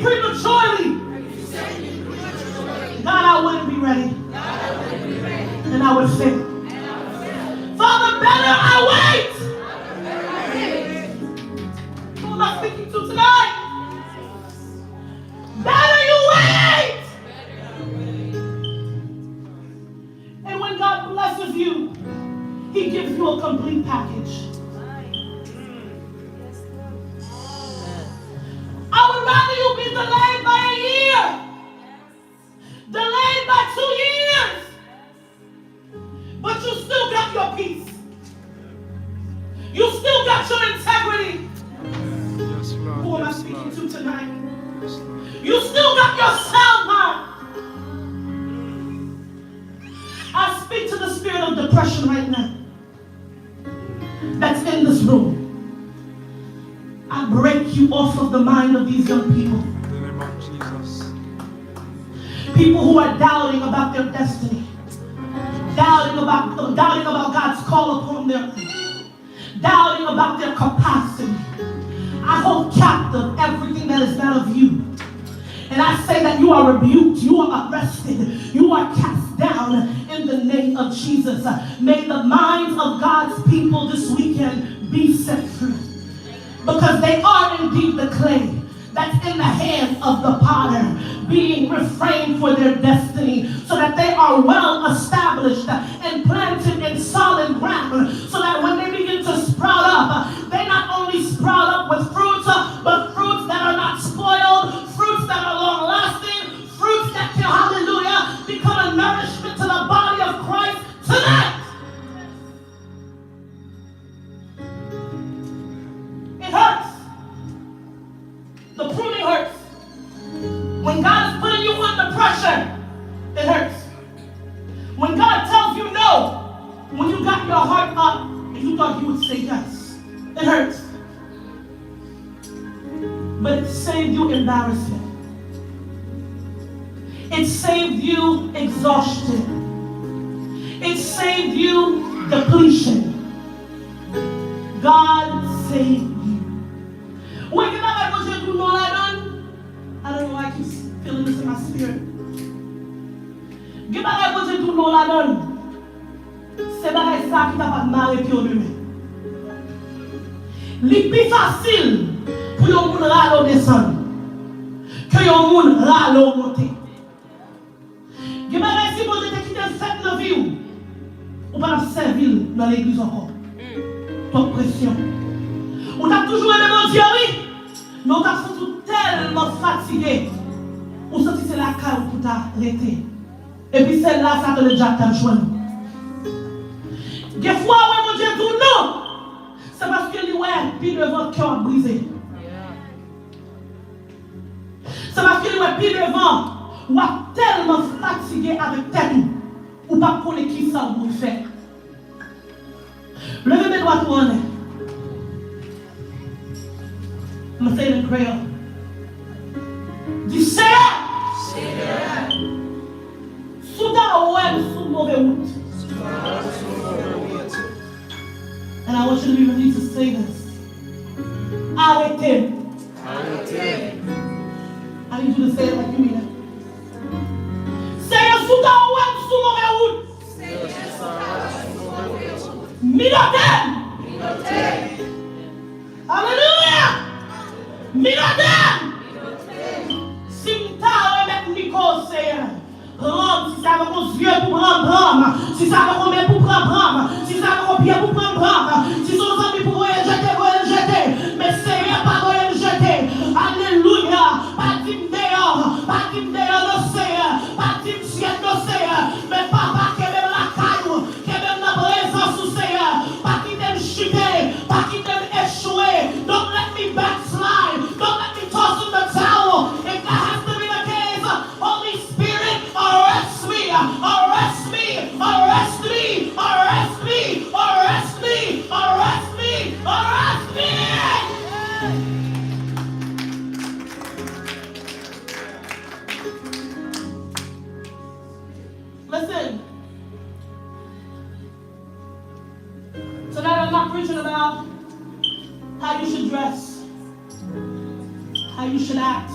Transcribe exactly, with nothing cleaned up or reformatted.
prematurely, God, I wouldn't be ready. And I would fail. Father, better I wait. Who am I speaking to tonight? Better you wait. And when God blesses you, He gives you a complete package. I would rather you be delayed by a year, delayed by two years, but you still got your peace. You still got your integrity. Yes, Lord. Who am I speaking to tonight? Yes, Lord. You still got your sound mind. I speak to the spirit of depression right now that's in this room. I break you off of the mind of these young people. In the name of Jesus. People who are doubting about their destiny, doubting about, doubting about God's call upon their life, doubting about their capacity. I hold captive everything that is not of you. And I say that you are rebuked, you are arrested, you are cast down in the name of Jesus. May the minds of God's people this weekend be set free. Because they are indeed the clay that's in the hand of the potter, being reframed for their destiny, so that they are well established and planted in solid ground, so that when they begin to sprout up, they not only sprout up with fruits, but fruits that are not spoiled, fruits that are long lasting, fruits that can, hallelujah, become a nourishment to the body of Christ tonight. It hurts. The pruning hurts. When God is putting you under pressure, it hurts. When God tells you no, when you got your heart up and you thought He would say yes, it hurts. But it saved you embarrassment. It saved you exhaustion. It saved you depletion. God saved you. Ou wè gen bagay Bondye di w non ladan l? I don't know why I keep feeling this in my spirit. Gen bagay Bondye di w non ladan l. Se bagay sa ki kapab mare pye w demen. Li pi fasil pou yon moun rale w desann ke yon moun rale w monte. Gen bagay si Bondye te kite l fèt nan vi w, ou pa t ap sèvi l nan legliz ankò. Twòp presyon. Ou t ap toujou renmen Bondye, wi, men ou t ap santi w tèlman fatige, ou santi se lakay ou pou w ta rete. Epi se la Satan Djab t ap jwenn ou. Gen fwa ou wè Bondye di w non, se paske li wè pi devan kè w ap brize. Se paske li wè pi devan, w ap tèlman fatige avèk tèt ou, ou p ap konnen kisa w dwe fè. Leve men dwat ou anlè. I'm gonna say it in Creole. Di, Seyè, si w ta wè m sou move wout. And I want you to be ready to say this. Arete m. Arete m. I need you to say it like you mean it. Seyè, si w ta wè m sou move wout. Minote m. Alelouya. Minote m. Si m ta remèt m li kò w, Seyè, pran m. Si se avèk yon zye pou pran m, pran m. Si se avèk yon men pou pran m, pran m. Si se avèk yon pye pou pran m, pran m. Si se yon zanmi pou voye l jete, voye l jete. Men Seyè pa voye l jete. Alelouya. Pa di m deyò. Pa di m deyò non, Seyè. Pa di m syèl non, Seyè. Men Papa, kenbe m lakay ou. Kenbe m nan prezans ou, Seyè. Pa kite m chite. Pa kite m echwe. Don't let me backslide. Don't let me toss in the towel. If that has to be the case, Holy Spirit, arrest me. Arrest me. Arrest me. Arrest me. Arrest me. Arrest me. Arrest me. Listen. Tonight I'm not preaching about how you should dress, how you should act,